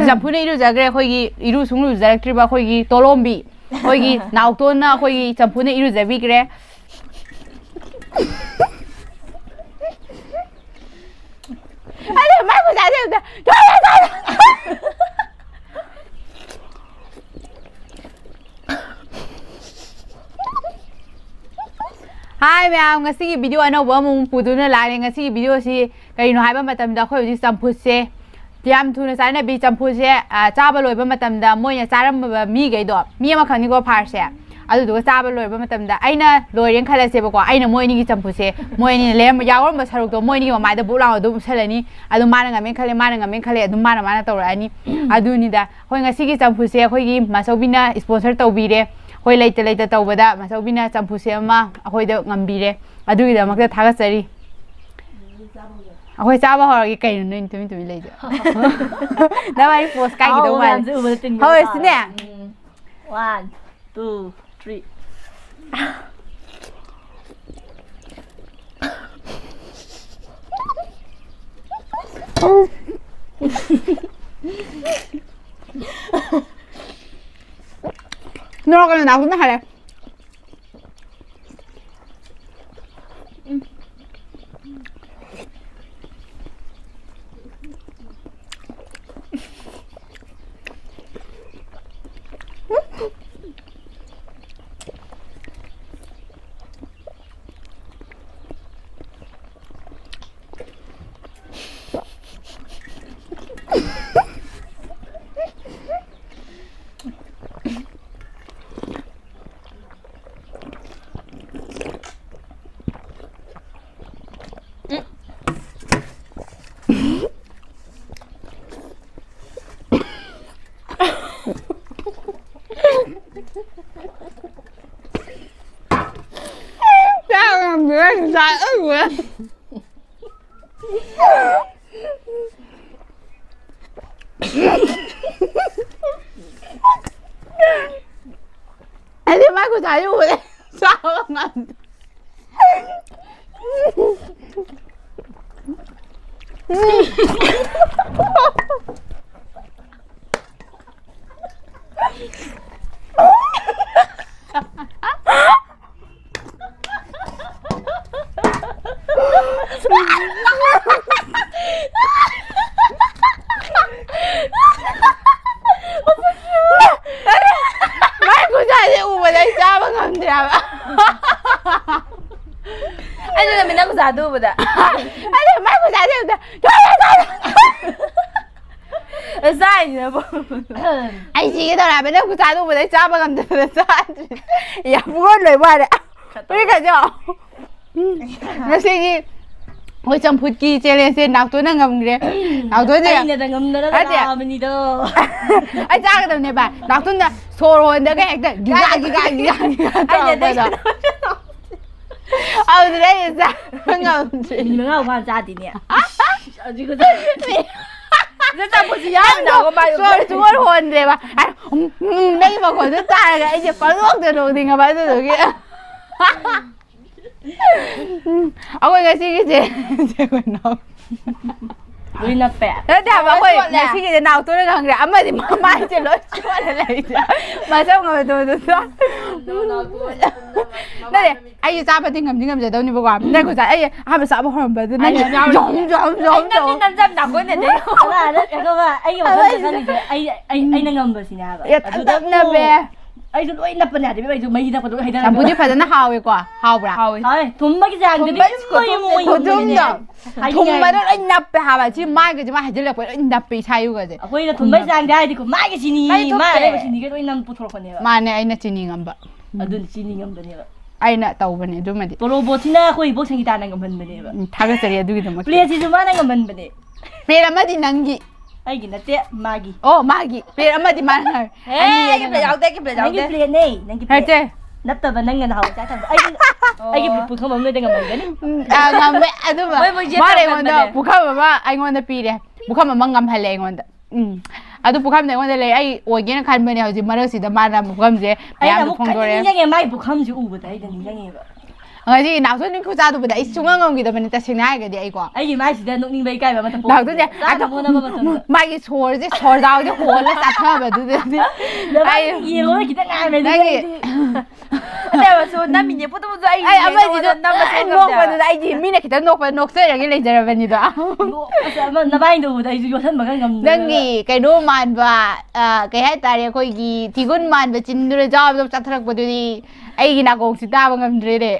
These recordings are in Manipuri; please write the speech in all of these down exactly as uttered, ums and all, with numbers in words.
ꯆꯝꯐꯨꯅ ꯏꯔꯨꯖꯈ꯭ꯔꯦ꯫ ꯑꯩꯈꯣꯏꯒꯤ ꯏꯔꯨ ꯁꯨꯡ ꯂꯨꯖꯔꯛꯇ꯭ꯔꯤꯕ ꯑꯩꯈꯣꯏꯒꯤ ꯇꯣꯂꯣꯝꯕꯤ, ꯑꯩꯈꯣꯏꯒꯤ ꯅꯥꯎꯇꯣꯟꯅ ꯑꯩꯈꯣꯏꯒꯤ ꯆꯝꯐꯨꯅ ꯏꯔꯨꯖꯕꯤꯈ꯭ꯔꯦ꯫ ꯑꯗꯨ ꯃꯥꯏ ꯈꯨꯠꯁꯥꯁꯦ ꯑꯝꯇ ꯍꯥꯏ ꯃꯌꯥꯝ, ꯉꯁꯤꯒꯤ ꯚꯤꯗꯤꯑꯣ ꯑꯅꯧꯕ ꯑꯃꯃꯨꯛ ꯄꯨꯗꯨꯅ ꯂꯥꯛꯑꯦ꯫ ꯉꯁꯤꯒꯤ ꯚꯤꯗꯤꯑꯣꯁꯤ ꯀꯔꯤꯅꯣ ꯍꯥꯏꯕ ꯃꯇꯝꯗ, ꯑꯩꯈꯣꯏ ꯍꯧꯖꯤꯛ ꯆꯝꯐꯨꯠꯁꯦ ꯌꯥꯝ ꯊꯨꯅ ꯆꯥꯅꯕꯤ ꯆꯝꯐꯨꯠꯁꯦ, ꯑ, ꯆꯥꯕ ꯂꯣꯏꯕ ꯃꯇꯝꯗ ꯃꯣꯏꯅ ꯆꯥꯔꯝꯕ ꯃꯤꯈꯩꯗꯣ, ꯃꯤ ꯑꯃꯈꯛꯅꯤꯀꯣ ꯐꯥꯔꯁꯦ, ꯑꯗꯨꯗꯨꯒ ꯆꯥꯕ ꯂꯣꯏꯕ ꯃꯇꯝꯗ ꯑꯩꯅ ꯂꯣꯏꯔꯦꯅ ꯈꯜꯂꯁꯦꯕꯀꯣ, ꯑꯩꯅ ꯃꯣꯏ ꯑꯅꯤꯒꯤ ꯆꯝꯐꯨꯠꯁꯦ, ꯃꯣꯏ ꯑꯅꯤꯅ ꯂꯩꯔꯝꯕ, ꯌꯥꯎꯔꯝꯕ ꯁꯔꯨꯛꯇꯣ ꯃꯣꯏ ꯑꯅꯤꯒꯤ ꯃꯃꯥꯏꯗ ꯕꯨꯛ ꯂꯥꯎꯅ ꯑꯗꯨꯝ ꯎꯞꯁꯜꯂꯅꯤ꯫ ꯑꯗꯨ ꯃꯥꯅ ꯉꯝꯃꯦꯅ ꯈꯜꯂꯦ, ꯃꯥꯅ ꯉꯝꯃꯦꯅ ꯈꯜꯂꯦ, ꯑꯗꯨꯝ ꯃꯥꯅ ꯃꯥꯅ ꯇꯧꯔꯛꯑꯅꯤ꯫ ꯑꯗꯨꯅꯤꯗ꯫ ꯍꯣꯏ, ꯉꯁꯤꯒꯤ ꯆꯝꯐꯨꯠꯁꯦ ꯑꯩꯈꯣꯏꯒꯤ ꯃꯥꯆꯧꯕꯤꯅ sponsor ꯇꯧꯕꯤꯔꯦ꯫ ꯑꯩꯈꯣꯏ ꯂꯩꯇ ꯂꯩꯇ ꯇꯧꯕꯗ ꯃꯥꯆꯧꯕꯤꯅ ꯆꯝꯐꯨꯠꯁꯦ ꯑꯃ ꯑꯩꯈꯣꯏꯗ ꯉꯝꯕꯤꯔꯦ꯫ ꯑꯗꯨꯒꯤꯗꯃꯛꯇ ꯊꯥꯒꯠꯆꯔꯤ꯫ ꯑꯩꯈꯣꯏ ꯆꯥꯕ ꯍꯧꯔꯒꯦ꯫ ꯀꯩꯅꯣ ꯅꯣꯏ ꯇꯨꯃꯤꯟ ꯇꯨꯃꯤꯟ ꯂꯩꯗꯣ? ꯅꯕꯥꯅꯤ ꯄꯣꯁ ꯀꯥꯏꯒꯤꯗꯧ ꯑꯍꯥꯎꯕ ꯃꯥꯜꯂꯦ꯫ ꯃꯌꯥꯝꯁꯦ ꯎꯕꯗ ꯇꯤꯟꯒꯤ ꯍꯧꯔꯁꯤꯅꯦ꯫ ꯇꯥꯔꯦ꯫ ꯎꯝ꯫ One, two, three. ꯅꯣꯛꯀꯅꯨ, ꯅꯥꯎꯇꯣꯟꯅ ꯍꯥꯏꯔꯦ꯫ ꯆꯥꯛ ꯌꯥꯝ ꯂꯣꯏꯔꯦ, ꯆꯥꯛ ꯂꯣꯏꯔꯦ꯫ ꯑꯩꯗꯤ ꯃꯥꯏ ꯈꯨꯠꯁꯥꯁꯦ ꯎꯕꯗ ꯆꯥꯕ ꯉꯝꯗꯦ꯫ ꯃꯥꯏ ꯈꯨꯠꯁꯥꯁꯦ ꯎꯕꯗ ꯑꯩ ꯆꯥꯕ ꯉꯝꯗ꯭ꯔꯦ ꯍꯥꯏꯕ꯫ ꯑꯩꯁꯨ ꯅꯨꯃꯤꯠ ꯅꯪ ꯈꯨꯠꯁꯥꯗꯨ ꯎꯕꯗ꯫ ꯑꯩꯅ ꯃꯥꯏ ꯈꯨꯠꯁꯥꯁꯦ ꯎꯕꯗ, "ꯊꯣꯛꯑꯣ, ꯊꯣꯛꯑꯣ!" ꯆꯥꯏꯁꯤꯅꯕꯨ꯫ ꯑꯩ ꯁꯤꯒꯦ ꯇꯧꯔꯦ ꯍꯥꯏꯕ, ꯅꯪ ꯈꯨꯠꯁꯥꯗꯨ ꯎꯕꯗ ꯑꯩ ꯆꯥꯕ ꯉꯝꯗꯗꯅ ꯆꯥꯗ꯭ꯔꯤ꯫ ꯌꯥꯝ ꯄꯨꯡ ꯂꯣꯏꯕ ꯃꯥꯜꯂꯦ꯫ ꯐꯨꯔꯤꯠꯀꯁꯦ꯫ ꯎꯝ꯫ ꯉꯁꯤꯒꯤ ꯑꯩꯈꯣꯏ ꯆꯝꯐꯨꯠꯀꯤ challengeꯁꯦ ꯅꯥꯎꯇꯣꯟꯅ ꯉꯝꯈ꯭ꯔꯦ꯫ ꯅꯥꯎꯇꯣꯟꯁꯦ ꯑꯩꯅꯗ ꯉꯝꯗꯅ ꯅꯠꯇꯦ꯫ ꯂꯥꯛꯑꯕꯅꯤꯗꯣ꯫ ꯑꯩ ꯆꯥꯒꯗꯕꯅꯦ ꯚꯥꯏ꯫ ꯅꯥꯎꯇꯣꯟꯅ ꯁꯣꯔ ꯍꯣꯟꯗꯒ ꯍꯦꯛꯇ ꯒꯤꯒꯥ, ꯒꯤꯒꯥ, ꯒꯤꯒꯥ, ꯒꯤꯒꯥ ꯑꯩꯅꯗ ꯇꯧꯔꯛꯄꯗꯣ꯫ ꯑꯗꯨꯗꯩ ꯑꯩ ꯆꯥꯕ ꯉꯝꯗ꯭ꯔꯦ꯫ ꯃꯤꯅꯤꯠ ꯃꯉꯥ ꯐꯥꯅ ꯆꯥꯗꯦꯅꯦ꯫ ꯍꯧꯖꯤꯛ ꯈꯛꯇ꯫ ꯁꯤꯗ ꯆꯝꯐꯨꯠꯁꯤ ꯌꯥꯎꯔꯝꯗ꯭ꯔꯕ ꯃꯥꯏ ꯁꯣꯔ ꯁꯨꯡꯍꯣꯟ ꯍꯣꯟꯗ꯭ꯔꯦꯕ꯫ ꯑꯩ, ꯎꯝ, ꯎꯝ, ꯅꯪꯒꯤ ꯃꯈꯣꯟꯗꯣ ꯇꯥꯔꯒ ꯑꯩꯁꯦ ꯄꯪꯅꯣꯛꯇ ꯅꯣꯛꯅꯤꯡꯉꯕ ꯑꯗꯨꯗꯨꯒꯤ꯫ ꯎꯝ, ꯑꯩꯈꯣꯏ ꯉꯁꯤꯒꯤꯁꯦ, ꯁꯦ ꯀꯩꯅꯣ? ꯂꯣꯏ ꯅꯞꯄꯦ꯫ ꯅꯠꯇꯦ ꯍꯥꯏꯕ, ꯑꯩꯈꯣꯏ ꯆꯣꯠꯂꯦ꯫ ꯉꯁꯤꯒꯤꯁꯦ ꯅꯥꯎꯇꯣꯟꯅ ꯈꯪꯈ꯭ꯔꯦ꯫ ꯑꯃꯗꯤ ꯃꯃꯥꯏꯁꯦ ꯂꯣꯏ ꯆꯣꯠꯂ ꯂꯩꯁꯦ꯫ ꯃꯁꯝ ꯉꯝꯗꯕꯗꯨꯁꯨ꯫ ꯅꯠꯇꯦ, ꯑꯩꯁꯨ ꯆꯥꯕꯗꯤ ꯉꯝꯗꯤ ꯉꯝꯖꯗꯧꯅꯦꯕꯀꯣ꯫ ꯅꯪ ꯈꯨꯠꯆꯥ-, ꯑꯩ ꯑꯍꯥꯟꯕ ꯆꯥꯕ ꯍꯧꯔꯝꯕꯗꯨꯗ ꯅꯪ ꯑꯩ ꯌꯥꯝ ꯌꯥꯎꯔꯦ꯫ ꯖꯣꯝ, ꯖꯣꯝ, ꯖꯣꯝ ꯑꯩ ꯅꯝꯗꯤ ꯇꯧꯔꯛꯄꯗꯣ꯫ ꯅꯝꯖꯕ ꯅꯥꯀꯣꯟꯗꯗꯤ꯫ ꯑꯗꯨꯒ ꯑꯩꯒꯤ ꯋꯥꯈꯜꯗ ꯈꯜꯂꯤꯁꯦ ꯑꯩ, ꯑꯩ, ꯑꯩꯅ ꯉꯝꯕꯁꯤꯅꯦ ꯍꯥꯏꯕ꯫ ꯌꯥꯝ ꯑꯗꯨꯗ ꯅꯞꯅꯕꯦ꯫ ꯑꯩꯁꯨ ꯂꯣꯏ ꯅꯞꯄꯅꯦ ꯌꯥꯗꯦ, ꯑꯩꯁꯨ ꯃꯍꯤ ꯅꯞꯄꯗꯣ ꯍꯩꯅꯗꯦ꯫ ꯆꯝꯐꯨꯠꯇꯤ ꯐꯖꯅ ꯍꯥꯎꯋꯦꯀꯣ? ꯍꯥꯎꯕ꯭ꯔꯥ? ꯍꯥꯎꯋꯦ꯫ ꯍꯥꯎꯋꯦ꯫ ꯊꯨꯝꯕꯒꯤ ꯆꯥꯡꯗꯨꯗꯤ ꯊꯨꯝꯕꯒꯤ ꯏꯃꯣꯏ ꯈꯨꯊꯨꯝꯗꯣ꯫ ꯃꯣꯏꯅꯦ꯫ ꯍꯥꯏꯅꯤꯡꯉꯥꯏ ꯊꯨꯝꯕꯗꯣ ꯂꯩꯇꯦ꯫ ꯂꯣꯏ ꯅꯞꯄꯦ ꯍꯥꯏꯕ꯫ ꯁꯤ ꯃꯥꯏꯒꯁꯦ ꯃꯥ ꯍꯩꯖꯤꯜꯂꯛꯄ ꯂꯣꯏ ꯅꯞꯄꯦ ꯏꯁꯥ ꯏꯔꯨꯒꯁꯦ꯫ ꯑꯩꯈꯣꯏꯅ ꯊꯨꯝꯕꯩ ꯊꯨꯝꯕ-, ꯆꯥꯡꯗꯤ ꯍꯥꯏꯗꯤꯀꯣ, ꯃꯥꯒꯤ ꯆꯤꯅꯤ, ꯃꯥꯏ ꯃꯥ ꯊꯣꯛꯇꯦ꯫ ꯑꯔꯩꯕ ꯆꯤꯅꯤꯒ ꯂꯣꯏ ꯅꯝ ꯄꯨꯊꯣꯔꯛꯄꯅꯦꯕ꯫ ꯃꯥꯅꯦ, ꯑꯩꯅ ꯆꯤꯅꯤ ꯉꯝꯕ꯫ ꯎꯝ꯫ ꯑꯗꯨꯅ ꯆꯤꯅꯤ ꯉꯝꯕꯅꯦꯕ꯫ ꯑꯩꯅ ꯇꯧꯕꯅꯦ ꯑꯗꯨꯃꯗꯤ꯫ ꯇꯣꯔꯣꯕꯣꯠꯁꯤꯅ ꯑꯩꯈꯣꯏ ꯏꯕꯣꯛ ꯁꯪꯒꯤꯇꯥꯅ ꯉꯝꯍꯟꯕꯅꯦꯕ꯫ ꯎꯝ, ꯊꯥꯒꯠꯆꯔꯤ ꯑꯗꯨꯒꯤꯗꯃꯛꯇ꯫ ꯄ꯭ꯂꯦꯠꯁꯤꯁꯨ ꯃꯥꯅ ꯉꯝꯍꯟꯕꯅꯦ꯫ ꯄ꯭ꯂꯦꯠ ꯑꯃꯗꯤ ꯅꯪꯒꯤ꯫ ꯑꯩꯒꯤ ꯅꯠꯇꯦ, ꯃꯥꯒꯤ꯫ ꯑꯣ, ꯃꯥꯒꯤ꯫ ꯄ꯭ꯂꯦꯠ ꯑꯃꯗꯤ ꯃꯥꯅ ꯉꯝ-, ꯍꯦ, ꯑꯅꯤ ꯑꯩꯒꯤ ꯑꯩꯅ ꯄ꯭ꯂꯦꯠ ꯉꯝ-, ꯌꯥꯎꯗꯦ, ꯑꯩꯒꯤ ꯄ꯭ꯂꯦꯠ ꯅꯪꯒꯤ ꯌꯥꯎꯗꯦ꯫ ꯄ꯭ꯂꯦꯠꯅꯦ, ꯅꯪꯒꯤ ꯄ꯭ꯂꯦꯠ꯫ ꯅꯠꯇꯦ꯫ ꯅꯠꯇꯕ ꯅꯪꯅ ꯅꯍꯥꯟꯋꯥꯏ ꯆꯥ ꯊꯛꯄ꯫ ꯑꯩꯒꯤ, ꯑꯣ꯫ ꯑꯩꯒꯤ ꯄꯨꯈꯝ ꯑꯃ ꯅꯣꯏꯗ ꯉꯝꯍꯟꯒꯅꯤ꯫ ꯎꯝ, ꯑ, ꯉꯝꯃꯦ꯫ ꯑꯗꯨꯃ ꯃꯣꯏ ꯃꯣꯏꯁꯦ ꯃꯥꯅ ꯑꯩꯉꯣꯟꯗ ꯇꯧꯒꯟꯕꯅꯦ꯫ ꯄꯨꯈꯝ ꯑꯃ ꯑꯩꯉꯣꯟꯗ ꯄꯤꯔꯦ꯫ ꯄꯨꯈꯝ ꯑꯃ ꯉꯝꯍꯜꯂꯦ ꯑꯩꯉꯣꯟꯗ꯫ ꯎꯝ꯫ ꯑꯗꯨ ꯄꯨꯈꯝꯗ ꯑꯩꯉꯣꯟꯗ ꯂꯩ꯫ ꯑꯩ ꯑꯣꯏꯒꯦꯅ ꯈꯟꯕꯅꯦ꯫ ꯍꯧꯖꯤꯛ ꯃꯔꯛꯁꯤꯗ ꯃꯥꯅ ꯄꯨꯈꯝꯁꯦ ꯑꯩꯅ ꯃꯌꯥꯝꯗ ꯑꯃꯨꯛ ꯀꯟꯅ ꯐꯣꯡꯗꯣꯔꯛꯑꯦ꯫ ꯅꯤꯡꯁꯤꯡꯉꯦ, ꯃꯥꯏ ꯄꯨꯈꯝꯁꯦ ꯎꯕꯗ ꯑꯩꯅ ꯅꯤꯡꯁꯤꯡꯉꯦꯕ꯫ ꯉꯁꯤ ꯅꯥꯎꯊꯣꯟ ꯈꯨꯆꯥꯗꯨꯕꯨꯗ ꯑꯩ ꯁꯨꯡꯉꯝ ꯉꯝꯈꯤꯗꯕꯅꯤ, ꯇꯁꯦꯡꯅ ꯍꯥꯏꯔꯒꯗꯤ ꯑꯩꯀꯣ꯫ ꯑꯩꯒꯤ ꯃꯥꯏꯁꯤꯗ ꯅꯣꯛꯅꯤꯡꯕ ꯏꯀꯥꯏꯕ ꯑꯃꯇ ꯄꯣꯛꯇꯦ꯫ ꯅꯥꯎꯊꯣꯟꯁꯦ ꯆꯥꯅꯕ ꯑꯗꯨꯝ ꯍꯣꯠꯅꯕ ꯃꯇꯝꯗ꯫ ꯃꯥꯒꯤ ꯁꯣꯔꯁꯦ, ꯁꯣꯔꯗꯥꯎꯁꯦ ꯍꯣꯜꯂ ꯆꯥꯊꯕꯗꯨꯗꯗꯤ ꯅꯃꯥꯏ ꯑꯩ ꯌꯦꯡꯉꯣ, ꯈꯤꯇꯪ ꯉꯥꯏꯔꯝꯃꯦ ꯑꯗꯨꯗꯤ ꯅꯪꯒꯤ ꯑꯩꯗꯤ꯫ ꯑꯇꯩ ꯑꯃꯁꯨ ꯅꯝꯃꯤꯅꯦ ꯄꯣꯠꯇꯨꯕꯨꯁꯨ ꯑꯩ ꯑꯩ ꯌꯦꯡꯉꯣ ꯑꯃꯁꯤꯁꯨ ꯅꯝꯕ ꯁꯦꯝꯉꯝꯗꯦ꯫ ꯅꯣꯛꯄꯗꯨꯗ ꯑꯩꯗꯤ ꯃꯤꯅ ꯈꯤꯇꯪ ꯅꯣꯛꯄꯗ ꯅꯣꯛꯆꯔꯒꯦ ꯂꯩꯖꯔꯕꯅꯤꯗꯣ꯫ ꯅꯣꯛꯄꯁꯦ ꯑꯃ ꯅꯕꯥꯏꯗꯨꯕꯨꯗ ꯑꯩꯁꯨ ꯌꯣꯠꯁꯟꯕꯒ ꯉꯝꯗꯦ꯫ ꯅꯪꯒꯤ ꯀꯩꯅꯣ ꯃꯥꯟꯕ, ꯑ, ꯀꯩ ꯍꯥꯏꯇꯥꯔꯦ, ꯑꯩꯈꯣꯏꯒꯤ ꯊꯤꯒꯨꯟ ꯃꯥꯟꯕ ꯆꯤꯟꯗꯨꯅ ꯖꯥꯕ ꯖꯥꯕ ꯆꯥꯊꯔꯛꯄꯗꯨꯗꯤ ꯑꯩꯒꯤ ꯅꯥꯀꯣꯡꯁꯤ ꯇꯥꯕ ꯉꯝꯗ꯭ꯔꯦꯅꯦ꯫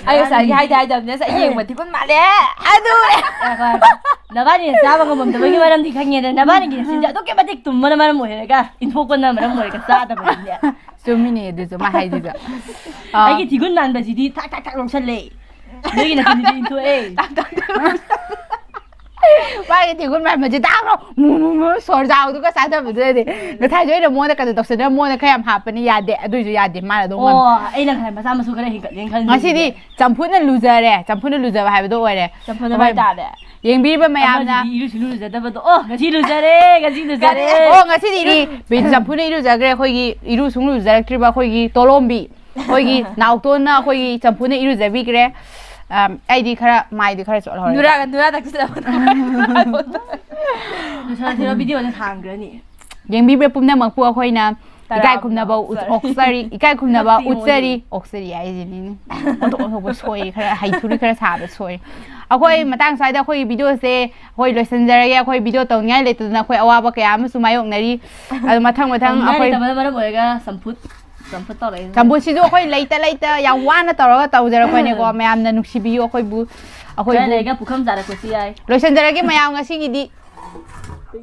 ꯑꯩ ꯉꯁꯥꯏꯒꯤ ꯍꯥꯏꯗꯤ ꯍꯥꯏꯗꯕꯅꯦ, ꯉꯁꯥꯏ ꯌꯦꯡꯕ ꯊꯤꯒꯨꯟ ꯃꯥꯜꯂꯦ꯫ ꯑꯗꯨ ꯉꯥꯏꯈꯣ, ꯉꯥꯏꯈꯣ꯫ ꯅꯕꯥꯅꯤꯅ ꯆꯥꯕ ꯉꯝꯃꯝꯗꯕꯒꯤ ꯃꯔꯝꯗꯤ ꯈꯪꯉꯦꯗ, ꯅꯕꯥꯅꯤꯒꯤ ꯅꯆꯤꯟꯁꯦ ꯑꯗꯨꯛꯀꯤ ꯃꯇꯤꯛ ꯇꯨꯝꯕꯅ ꯃꯔꯝ ꯑꯣꯏꯔꯒ, ꯏꯟꯊꯣꯛꯄꯅ ꯃꯔꯝ ꯑꯣꯏꯔꯒ ꯆꯥꯗꯕꯅꯤꯅꯦ꯫ ꯆꯨꯝꯃꯤꯅꯦ ꯑꯗꯨꯁꯨ ꯃꯥ ꯍꯥꯏꯗꯨꯁꯨ꯫ ꯑ, ꯑꯩꯒꯤ ꯊꯤꯒꯨꯟ ꯃꯥꯟꯕꯁꯤꯗꯤ ꯊꯥꯛ ꯊꯥꯛ ꯊꯥꯛ ꯂꯧꯁꯜꯂꯦ꯫ ꯅꯣꯏꯒꯤ ꯅꯆꯤꯟꯗꯨꯗꯤ ꯏꯟꯊꯣꯛꯑꯦ꯫ ꯃꯥꯒꯤ ꯊꯤꯒꯨꯟ ꯃꯥꯟꯕꯁꯤ ꯇꯥꯈ꯭ꯔꯣ꯫ ꯃꯨ, ꯃꯨ, ꯃꯨ, ꯁꯣꯔ ꯆꯥꯎꯗꯨꯒ ꯆꯥꯊꯕꯗꯨꯗꯗꯤ꯫ ꯉꯁꯥꯏꯁꯨ ꯑꯩꯅ ꯃꯉꯣꯟꯗ ꯀꯩꯅꯣ ꯇꯧꯁꯟꯅ ꯃꯉꯣꯟꯗ ꯈꯔ ꯌꯥꯝ ꯍꯥꯞꯄꯅꯤ, ꯌꯥꯗꯦ꯫ ꯑꯗꯨꯏꯁꯨ ꯌꯥꯗꯦ, ꯃꯥꯅ ꯑꯗꯨꯝ ꯉꯝꯃꯦ꯫ ꯑꯣ, ꯑꯩꯅ ꯉꯁꯥꯏ ꯃꯆꯥ ꯃꯁꯨ ꯈꯔ ꯍꯦꯟꯒꯠꯂꯦꯅ ꯈꯟꯈꯤꯕꯅꯦ꯫ ꯉꯁꯤꯗꯤ ꯆꯝꯐꯨꯠꯅ ꯂꯨꯖꯔꯦ꯫ ꯆꯝꯐꯨꯠꯅ ꯂꯨꯖꯕ ꯍꯥꯏꯕꯗꯣ ꯑꯣꯏꯔꯦ꯫ ꯆꯝꯐꯨꯠꯅ ꯑꯩꯈꯣꯏ ꯃꯥꯏ ꯇꯥꯔꯦ꯫ ꯌꯦꯡꯕꯤꯔꯤꯕ ꯃꯌꯥꯝꯅ ꯑꯃꯁꯤꯗꯤ ꯏꯔꯨꯁꯨ ꯂꯨꯖꯗꯕꯗꯣ꯫ ꯑꯣ, ꯉꯁꯤ ꯂꯨꯖꯔꯦ, ꯉꯁꯤ ꯂꯨꯖꯔꯦ꯫ ꯑꯣ, ꯉꯁꯤꯗꯤ ꯏꯔꯨ-, ꯆꯝꯐꯨꯠꯅ ꯏꯔꯨꯖꯈ꯭ꯔꯦ꯫ ꯑꯩꯈꯣꯏꯒꯤ ꯏꯔꯨ ꯁꯨꯡꯂꯨ ꯂꯨꯖꯔꯛꯇ꯭ꯔꯤꯕ ꯑꯩꯈꯣꯏꯒꯤ ꯇꯣꯂꯣꯝꯕꯤ꯫ ꯑꯩꯈꯣꯏꯒꯤ ꯅꯥꯎꯇꯣꯟꯅ ꯑꯩꯈꯣꯏꯒꯤ ꯆꯝꯐꯨꯠꯅ ꯏꯔꯨꯖꯕꯤꯈ꯭ꯔꯦ꯫ ꯑꯝ, ꯑꯩꯗꯤ ꯈꯔ, ꯃꯥꯏꯗꯤ ꯈꯔ ꯆꯣꯠꯍꯧꯔꯦ꯫ ꯅꯨꯔꯥꯒ ꯅꯨꯔꯥ ꯇꯛꯁꯤꯜꯂꯕ꯫ ꯂꯣꯏꯁꯤꯜꯂꯁꯤꯔꯣ? ꯚꯤꯗꯤꯑꯣꯁꯦ ꯁꯥꯡꯈ꯭ꯔꯅꯤ꯫ ꯌꯦꯡꯕꯤꯕ ꯄꯨꯝꯅꯃꯛꯄꯨ ꯑꯩꯈꯣꯏꯅ ꯏꯀꯥꯏ ꯈꯨꯝꯅꯕ ꯎꯠ-, ꯇꯔꯥꯝꯅ ꯑꯣꯛꯆꯔꯤ, ꯏꯀꯥꯏ ꯈꯨꯝꯅꯕ ꯁꯛꯇꯤ ꯎꯠꯆꯔꯤ, ꯃꯣꯏꯅꯤ꯫ ꯑꯣꯛꯆꯔꯤ ꯍꯥꯏꯁꯤꯅꯤꯅꯦ꯫ ꯑꯣꯟꯊꯣꯛ ꯑꯣꯟꯊꯣꯛꯄ ꯁꯣꯏ, ꯈꯔ ꯍꯩꯊꯨꯔꯤ ꯈꯔ ꯁꯥꯕ ꯁꯣꯏ꯫ ꯑꯩꯈꯣꯏ ꯃꯇꯥꯡ ꯁ꯭ꯋꯥꯏꯗ ꯑꯩꯈꯣꯏꯒꯤ ꯚꯤꯗꯤꯑꯣꯁꯦ ꯑꯩꯈꯣꯏ ꯂꯣꯏꯁꯤꯟꯖꯔꯒꯦ꯫ ꯑꯩꯈꯣꯏ ꯚꯤꯗꯤꯑꯣ ꯇꯧꯅꯤꯡꯉꯥꯏ ꯂꯩꯇꯗꯅ ꯑꯩꯈꯣꯏ ꯑꯋꯥꯕ ꯀꯌꯥ ꯑꯃꯁꯨ ꯃꯥꯌꯣꯛꯅꯔꯤ꯫ ꯑꯗꯣ ꯃꯊꯪ ꯃꯊꯪ ꯇꯧꯅꯤꯡꯉꯥꯏ ꯑꯩꯈꯣꯏ ꯂꯩꯇꯕꯅ ꯃꯔꯝ ꯑꯣꯏꯔꯒ ꯆꯝꯐꯨꯠ, ꯆꯝꯐꯨꯠ ꯇꯧꯔꯛꯏꯅꯦ꯫ ꯆꯝꯐꯨꯠꯁꯤꯁꯨ ꯑꯩꯈꯣꯏ ꯂꯩꯇ ꯂꯩꯇ ꯌꯥꯝ ꯋꯥꯅ ꯇꯧꯔꯒ ꯇꯧꯖꯔꯛꯄꯅꯦꯀꯣ꯫ ꯃꯌꯥꯝꯅ ꯅꯨꯡꯁꯤꯕꯤꯌꯨ ꯑꯩꯈꯣꯏꯕꯨ, ꯈꯔ ꯑꯩꯈꯣꯏꯕꯨ꯫ ꯂꯩꯔꯒ ꯄꯨꯈꯝ ꯆꯥꯔꯛꯄꯁꯨ ꯌꯥꯏ꯫ ꯂꯣꯏꯁꯤꯟꯖꯔꯒꯦ ꯃꯌꯥꯝ ꯉꯁꯤꯒꯤꯗꯤ꯫